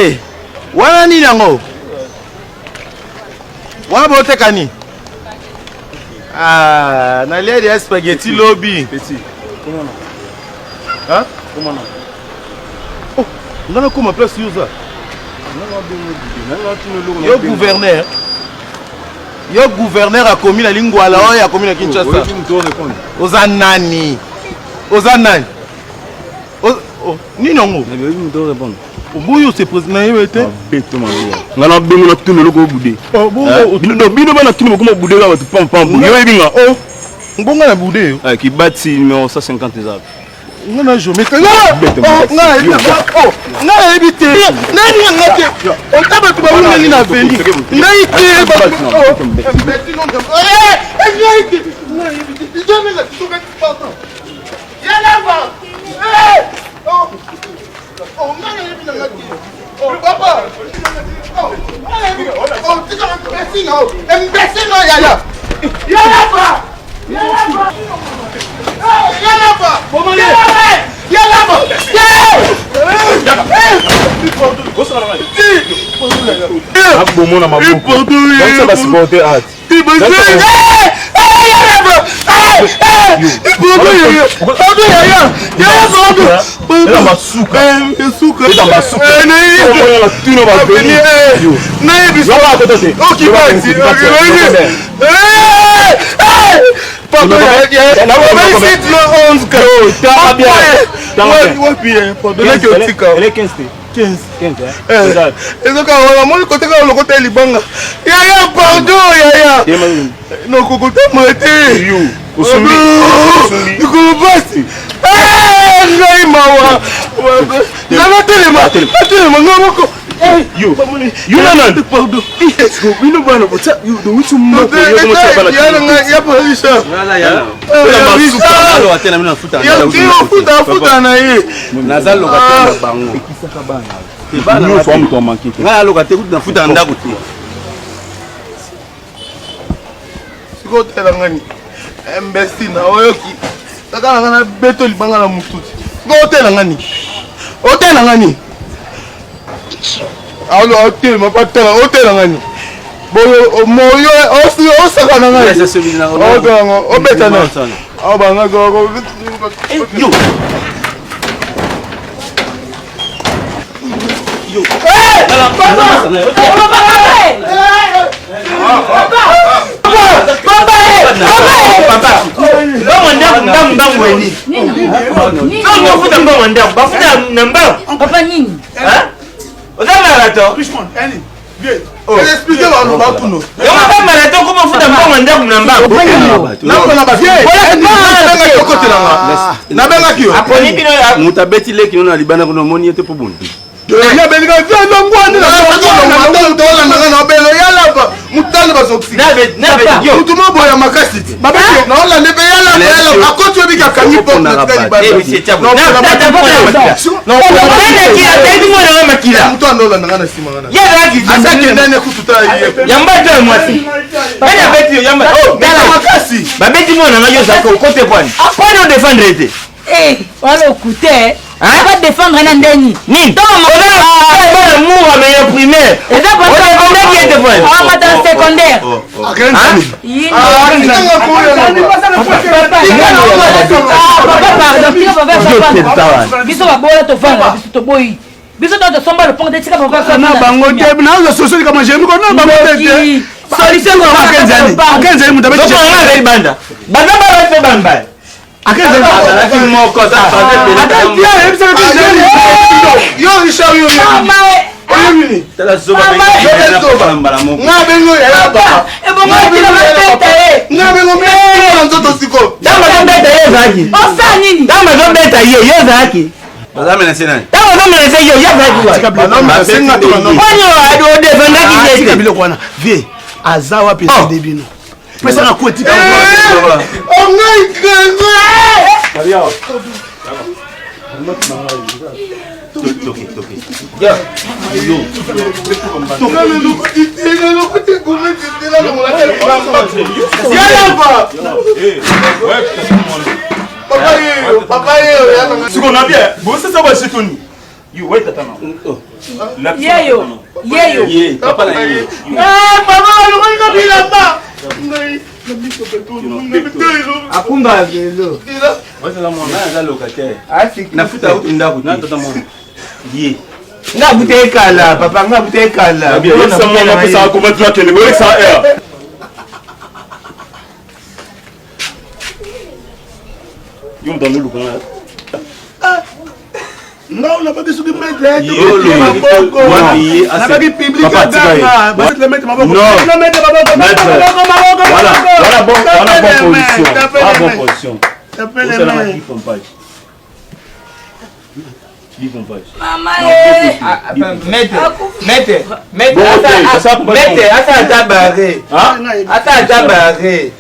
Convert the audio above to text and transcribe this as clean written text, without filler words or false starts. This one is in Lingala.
Eh, wana nini yango? Wana boteka nini? Ah, nalia ya spaghetti lobi. Petit. Comment non? Hein? Comment non? Oh, nga nakoma place yo oza. Yo gouverneur. Yo gouverneur akomi na Lingwala oyo akomi na Kinshasa. Oza nani? Oza nani? Oh, nini yango? Oboyi ose président ye te. Beto maria. Nga na bengo na tuna eloko obude. Oh, bongo bino bino bana tuna bokoma bude kaka bato pam pam. Yo yebi nga oh. Mbongo na bude yo. Eh, kibati numéro 150 eza. Nga na géométrie. Nga na yebi oh, nga na yebi te. Nani nga te. Ota bato bawumeli na veni. Ngai te bato. Eh, ngai te. Nga yebi te. Jamais la pardon. Yalava. Eh! Oh. Oh, nga na yebi na nga te. Oh, papa. Oh, nga na yebi. Oh, tika imbécile oh. Imbécile oh, yaya. Yalava. Yalava. Yalava. Yalava. Yalava. Abomona maboko. Ba supporter art. Ezoka wana moni kote kaka lokota ya libanga yaya pardon yaya nakokotama te likolo pasi ngai mawa nanga telema atelema nga moko yo nana pardon bino bana botia dowuti moko afuta na ye naza locataire na bango nyonso wa moto amanke te ngai aloka te kutu nafuta na ndako te sikoyo otala ngani imbécile na oyoki kaka na ngai nabeto libanga na motu sikoyo otala ngani otala ngani alo otelema mpo atala otala ngani boyo moyo osaka na ngai otango obeta na abanga yo mbongo ndako ndambu ndambu eni ntango ofuta mbongo ndako bafuta na mbango papa nini oza marato explique baloba kuno yango ba marato okoma ofuta mbongo ndako na mbango nabengaki yo aponi bino moto abeti leki no na libanda kuna omoni ye te mpo boni naolandanga na belo yalaba mutano bazokutu moboya makasi ti naolande mpe yalaba yalaba akoti oyebi akangi makila moto anaolandanga na nsima wana azakendani kutu ta ye yamba to ya mwasi nani abeti yo yamba makasi babeti mwana nga yo ozalaka okote pwani pwani odefendre te wana okute ba défendre na ndeni nini bana mura mais ya primaire odefendaki ete pwani amata na secondaire biso babola tovanda biso toboyi biso to tosomba lopango te tika papa na bango te nazo solution likambo jeremi ko na bango te te solution akenzali akenzali moto abeti azali banda banda bala mpe bamba azalaki moko yo Richard yo oyebini nga bengo yayaba nga bengo na nzoto sikoyo ntango azobeta ye ozalaki osala nini ntango azobeta ye yo ozalaki bazamenase nani ntango azomenase yo yo ozalaki wapi odefendaki ye te biloko wana vie aza wapi esende bino pesaka kwetika ongai siko na bien bosesa basitoni yo wai tata na Yeyo, yeyo. Ye, papa na ye. Papa balongoli nga bilamba. Ngai Akumba velo. Wazala mwana aza locataire. Nafuta uti ndako te. Tata mwana. Ye. Nga buta ekala papa, nga buta ekala. Yebisa mwana apesaka couvert akende boyekisa air. Yo moto andoluka nga. Nga nabaki soki maboko. Nabaki public. Papa, tika ye. Maboko. Non. Maboko. Voilà, voilà, bon, voilà, bonne position. Voilà, bonne position. Tapez les Osalaka mains. 10 pompage. 10 pompage. Mama ye. Maître, maître, maître, Bon, ok, ça, maître, ata ata barré. Hein? Ata ata barré.